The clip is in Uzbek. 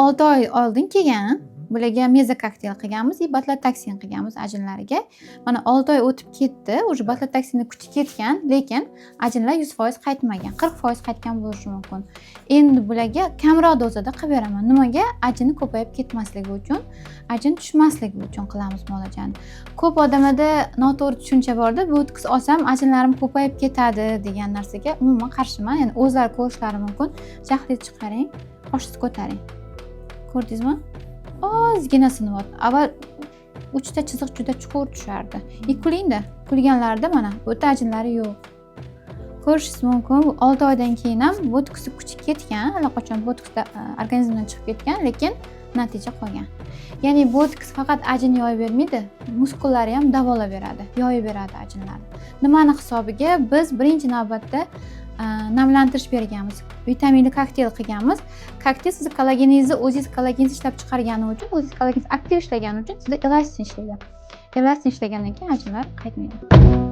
6 oy oldin kelgan. Bularga mezokokteyl qilganmiz и batlotoksin qilganmiz ajinlariga. Mana, 6 oy o'tib ketdi, уже batlotoksinni kuchi ketgan, lekin ajinlar 100% qaytmagan, 40% qaytgan bo'lishi mumkin. Endi bularga kamroq dozada qilib beraman. Nimaga? Ajini ko'payib ketmasligi uchun, ajin tushmasligi uchun qilamiz muolajani. Ko'p odamlarda noto'g'ri tushuncha borda, botoks olsam, ajinlarim ko'payib ketadi degan narsaga umuman qarshiman. Ya'ni o'zlari ko'rishlari mumkin. Jahlingizni chiqaring, qoshingizni ko'taring. Ko'rdingizmi, ozgina sinyapti. Avval uchta chiziq juda chuqur tushardi. И kulingda, kulganlarida mana bu yerda ajinlari yo'q, ko'rishingiz mumkin. 6 oydan keyin ham botoksni kuchi ketgan, allaqachon botoks organizmdan chiqib ketgan, lekin natija qolgan. Ya'ni botoks faqat ajin yoyib bermaydi, muskullarni ham davolab beradi, yoyib beradi ajinlarni. Nimani hisobiga? Biz birinchi navbatda namlantirish berganmiz, vitaminli kokteyl qilganmiz. Kokteyl sizni kollageningizni, o'zingiz kollageningizni ishlab chiqargani uchun, o'zingiz kollageningiz aktiv ishlagani uchun sizda elastin ishlaydi. Elastin ishlagandan keyin ajinlar qaytmaydi.